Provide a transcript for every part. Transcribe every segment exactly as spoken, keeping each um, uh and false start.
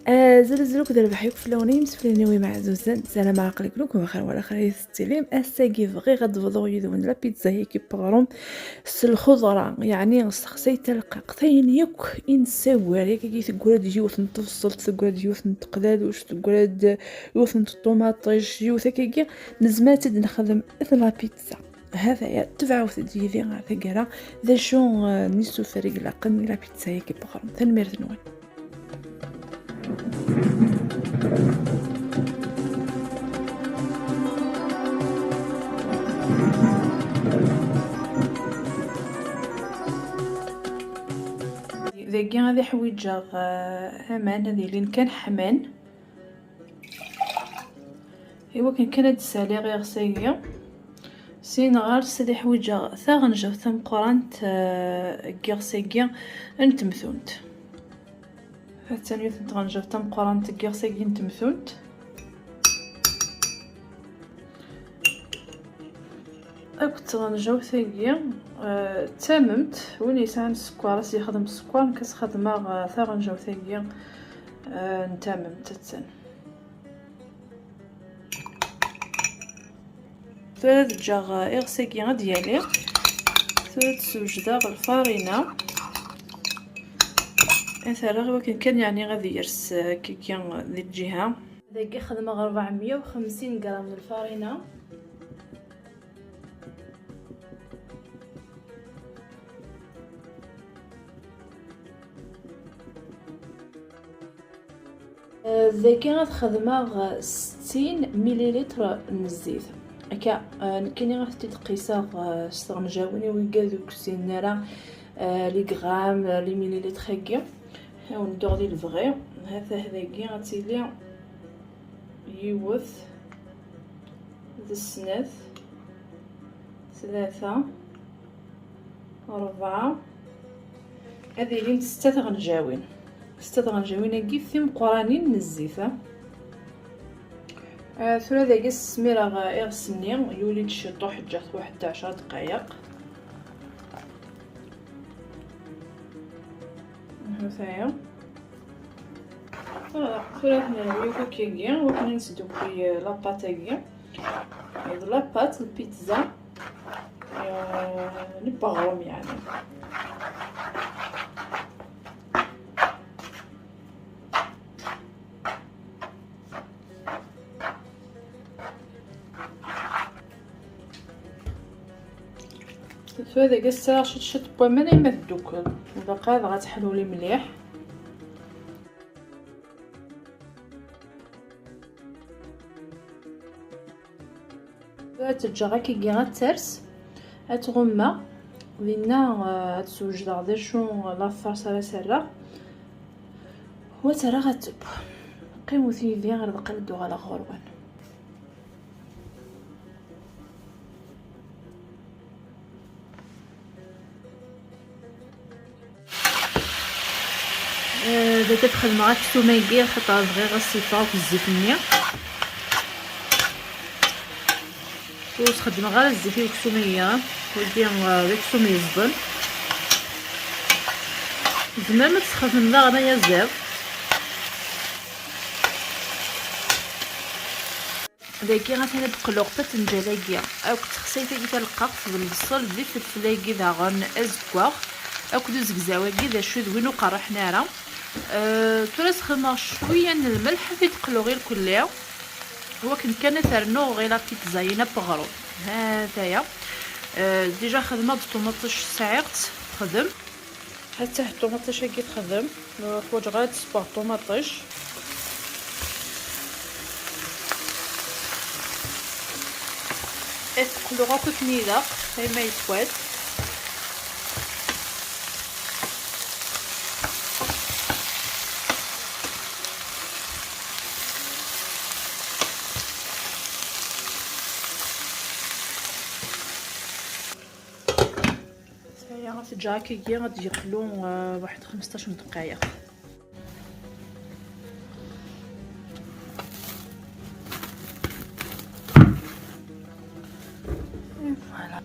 Azul, azul akked rrbeḥ yakk fell-awen ay imseflaniw imeɛzuzen, ssalam ɛaqel-iken akk bxir wala xir i tettilim. Ass-agi bɣiɣ ad d-bḍuɣ yid-wen la pizza-agi n weɣrum s lxeḍra, yeɛni sexsay talqaqt, ayen yakk i nessawer, yakkagi teggra-d yiwet n tebṣelt, teggra-d yiwet n teqdaduct, teggra-d yiwet n ṭumaṭic, yiwet akkagi, nezmer ad tt-id-nexdem d la pizza. Hataya, tebɛut-d yid-i ɣer taggara d acu, eh, n yisufar i ilaqen i la pizza-agi n weɣrum. Tanemmirt-nwen. Dagi ad ḥwiǧeɣ, eh, aman ad ilin kan ḥman. Iwakken kan ad d-ssaliɣ iɣes-agi, sin ɣer-s ad ḥwiǧeɣ taɣenjawt tameqqrant, eh, n yiɣes-agi n temtunt. Hattan yiwet n tɣenjawt tameqqrant n yiɣes-agi n temtunt. Akked tɣenjawt-agi, eh, d tamemt, win yesɛan sskeṛ ad s-yexdem sskeṛ, nekk ad s-xedmeɣ, eh, taɣenjawt-agi, eh, n tamemt, attan. Tura ad ǧǧeɣ, eh, iɣes-agi ad d-yali. Tura ad d-swejdeɣ lfarina. Ad t-rreɣ i wakken kan, yeɛni ad yers, eh, akkagi di lǧiha. Dagi xedmeɣ ṛebɛemya u xemsin gram n lfarina. Dagi ad xedmeɣ settin mililitr n zzit. Akka, eh, nekkini ad t-id-qiseɣ, eh, s tɣenjawin i wigad ur ksinen ara, eh, les grammes, eh, les millilitres-agi. Ad wen-dduɣ di lebɣi. Hatah dagi ad tili yiwet, d snat, tlata, rebɛa, ad ilint setta tɣenjawin. Setta tɣenjawin-agi timeqqranin n zzit, ah. Ah, tura dagi smireɣ, ah, iɣes-nni, yuli-d ciṭuḥ, ǧǧiɣ-t waḥed ɛecra dqayeq. Aha, taya. Tura ad nerwi akk-agi, wakken ad nesdukkel la pâte-agi. D la pâte, lpizza, eh, n weɣrum, yeɛni. Tura dagi ssaraɣ ciṭ ciṭ n waman ayma teddukel. Baqa dɣa teḥluli mliḥ. Ad tt-ǧǧeɣ akkagi ad ters, ad tɣummeɣ. Dinna, eh, ad swejdeɣ d acu la farce ara s-rreɣ. Wa ad tt-rreɣ ad teww. Qqimet yid-i ar deqqal ad d-uɣaleɣ ɣur-wen. Eh, dagi ad xedmeɣ aksum-agi, axaṭer bɣiɣ ad s-yeffeɣ akk zzit-nni. Ur sxeddmeɣ ara zzit i uksum-agi, wagi, eh, d aksum yeẓden. Tzemrem ad tesxedmem daɣen ayaziḍ. Dagi atan ad d-qluɣ patenǧal-agi, akked texsayt-agi taleqqaɣt, d lbṣel, d ifelfel-agi daɣen azeggaɣ, akked uzegzaw-agi, d acu d win ur qerriḥen ara. Eh, tura sxedmeɣ cwiya n lmelḥ ad t-id-qluɣ irkelli, wakken kan ad t-rnuɣ i la pizza-ina n weɣrum. Hataya. Eh, déjà xedmeɣ-d ṭumaṭic, sɛiɣ-tt texdem. Hatta ṭumaṭic-agi texdem, ur ḥwaǧeɣ ara ad sewweɣ ṭumaṭic. Ad t-qluɣ akk akken ilaq, ay ma yettwat. Aya, teǧǧa akkagi ad d-yeqlu, eh, waḥed xmesṭac n ddqayeq. Voilà.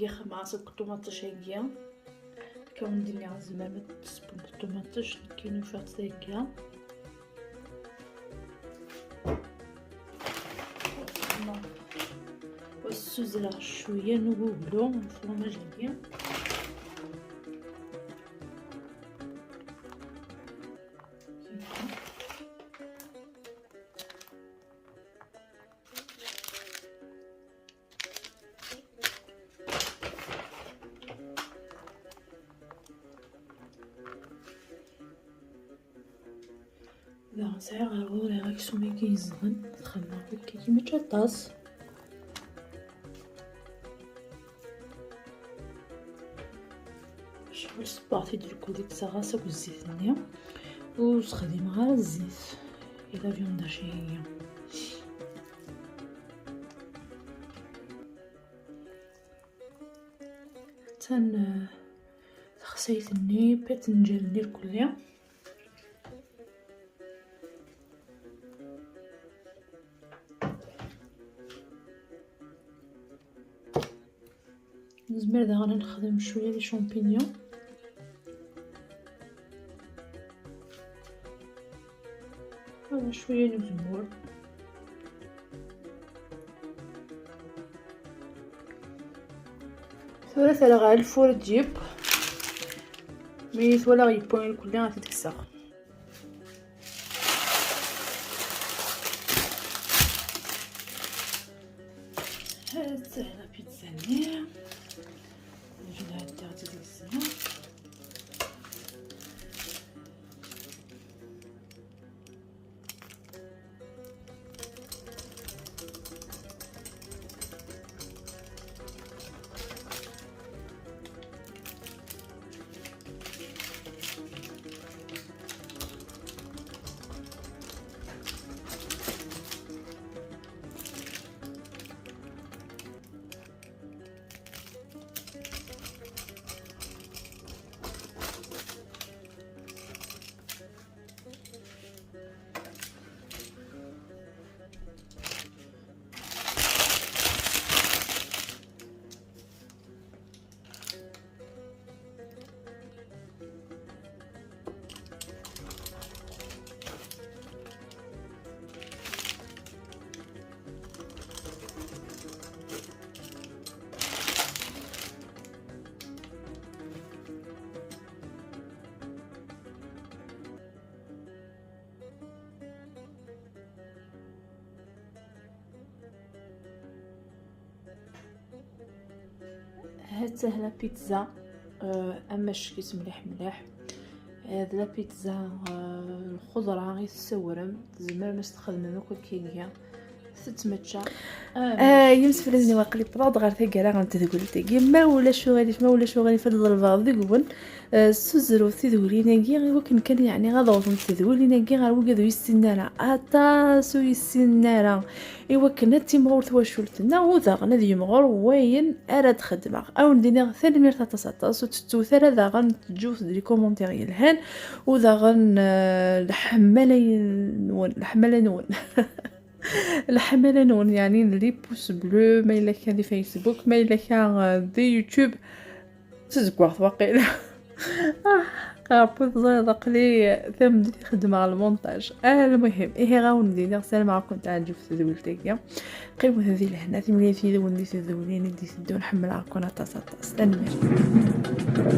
Xedmeɣ-as akked ṭumaṭic-agi. Akka wen-d-nniɣ tzemrem ad tessewwem ṭumaṭic, nekkini ufiɣ-tt dagi. Wa ssuzleɣ cwiya n uguglu n fromage-agi. Daɣen sɛiɣ ɣer ɣur-i aksum-agi yezḍen, xedmeɣ akkagi mačči aṭas. Ccɣel ṣebbaɣ-t-id lkul deg tsaɣas akked zzit-nni, ur sexdimeɣ ara zzit i la viande hachée-agi. Atan, eh, texsayt-nni, batenǧal-nni lkulli. Nezmer daɣen ad nexdem cwiya d champignons. Cwiya n uzemmur. Tura terra ɣer lfur ad d-yeww. Mi twalaɣ yewwi irkelli, ad t-id-kkseɣ. Ha-tt-a la pizza-nni. Nǧi nɛeddi-tt deg zzman. Ha-tt-a la pizza, euh, amack-is mliḥ mliḥ. Euh, d la pizza, euh, lxeḍra i tessawrem, tzemrem ad s-txedmem akk akkagi, tettmačča. Ah, yemseflaznen waqil wwḍeɣ-d ɣer taggara n tedwilt-agi. Ma ulac uɣilif, ma ulac uɣilif, ad ḍelbeɣ deg-wen, euh, ssuzrut tidwilin-agi, i wakken kan, yeɛni, ad awḍent tedwilin-agi ɣer wigad ur yessinen ara aṭas, ur yessinen ara, i wakken ad timɣur twacult-nneɣ, u daɣen ad yimɣur wayen ara d-xedmeɣ. Ad wen-d-iniɣ tanemmirt aṭas aṭas, ur tettut ara daɣen teǧǧut-d les commentaires yelhan, u daɣen, euh, leḥmala-nwen, leḥmala-nwen. Leḥmala-nwen, yeɛni les pouces bleus, ma yella kan di Facebook, ma yella kan, euh, di YouTube. Tezeggaɣt waqila. Ah, ɣef ur teẓriḍ, aql-i tameddit i xeddmeɣ lmontaj. Ah, lmuhim, ihi ɣawen-d-iniɣ, ssarameɣ ad kent-teɛǧeb tedwilt-agi. Qqimet di lehna, timlilit yid-wen di tedwilin i d-iteddun, ḥemmleɣ-ken aṭas aṭas. Tanemmirt.